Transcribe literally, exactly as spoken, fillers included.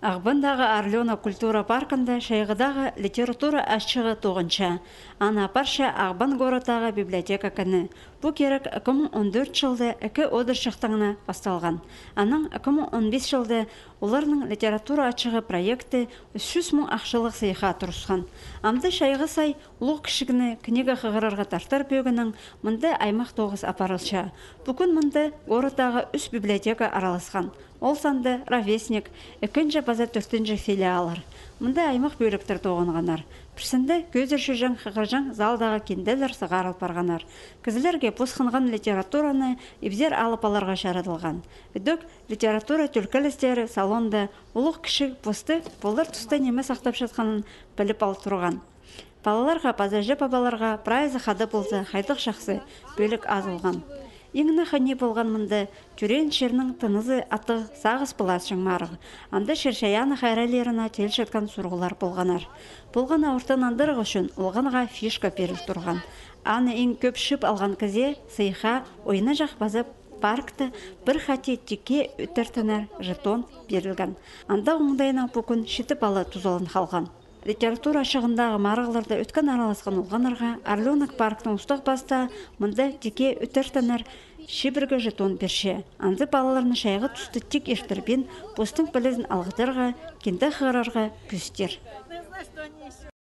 Ағбандағы «Орлёнок» культура паркында чайғыдағы литература ачығы тоғынча. Аны апарча Ағбан городтағы библиотека кіні. Пу кирек ікі муң он тӧрт чылда ікі одырчыхтаңна пасталған. Анаң ікі муң он пис чылда оларның литература ачығы проекті ӱс чӱс муң ахчалығ сыйыхха турысхан. Амды чайғы сай улуғ кічігні книга хығырарға тартар пӧгінең мында аймах тоғыс апарылча. Пӱкӱн мында городтағы ӱс библиотека араласхан. Ол санда «Ровесник», ікінҷі паза тӧртінҷі филиаллар. Мында аймах пӧліктер тоғынғаннар. Пірсінде кӧзір чӧрҷең, хығырҷаң залдағы кинделер сығарыл парғаннар. Кізілерге пос хынған литератураны ибзер алып аларға чарадылған. Ідӧк литература тӧлкелестері салонда улуғ кічіг посты полар туста ниме сахтапчатханын піліп ал турған. Палаларға паза іҷе-пабаларға прайзы хада полза хайдағ чахсы пӧлік азылған. Иң не хынығ полған мында тӧреен чирнің тынызы аттығ сағыс пылаасчаң марығ. Анда чир-чайаанның хайралларына тилчеткен сурығлар полғаннар. Полған на ортын андырығ ӱчӱн олғанға фишка пиріл турған. Аны иң кӧп чыып алған кізее сыйыхха ойнаҷах паза паркта пір хати тикке ӧтіртінер жетон пирілген. Андағ оңдайнаң пӱкӱн читі пала тузалан халған. Литература ачығындағы марығларда ӧткін араласхан олғаннарға «Орлёнок» парктың устағ-пастаа мында тикке ӧтіртінер чибіргі жетон пирче. Анзы палаларны чайғы туста тик иртірбин, постың пілізін алғыдарға, кинде хығырарға кӧзідер.